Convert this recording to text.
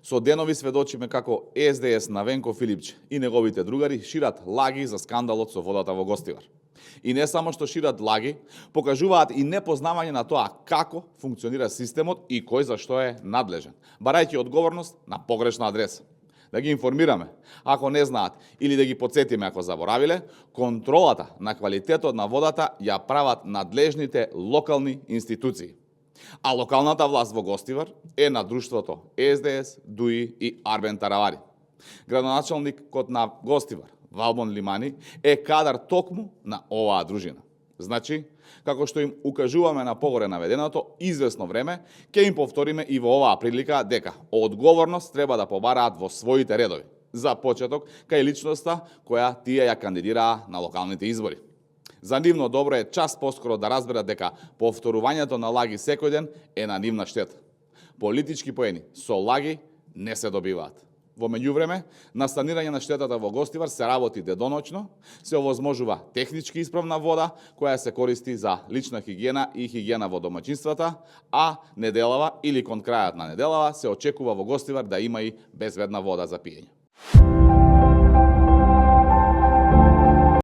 Со денови сведочиме како СДС на Венко Филипче и неговите другари шират лаги за скандалот со водата во Гостивар. И не само што шират лаги, покажуваат и непознавање на тоа како функционира системот и кој за што е надлежен, барајќи одговорност на погрешна адреса. Да ги информираме, ако не знаат, или да ги подсетиме ако заборавиле, контролата на квалитетот на водата ја прават надлежните локални институции. А локалната власт во Гостивар е на друштвото СДС, ДУИ и Арбен Таравари. Градоначалникот на Гостивар, Валбон Лимани, е кадар токму на оваа дружина. Значи, како што им укажуваме на погоре наведеното, известно време, ќе им повториме и во оваа прилика дека одговорност треба да побараат во своите редови. За почеток, кај личноста која тие ја кандидираа на локалните избори. За нивно добро е час поскоро да разберат дека повторувањето на лаги секој ден е на нивна штета. Политички поени со лаги не се добиваат. Во меѓувреме, на станирање на штетата во Гостивар се работи деноночно, се овозможува технички исправна вода, која се користи за лична хигиена и хигиена во домаќинствата, а неделава или кон крајот на неделава се очекува во Гостивар да има и безбедна вода за пиење.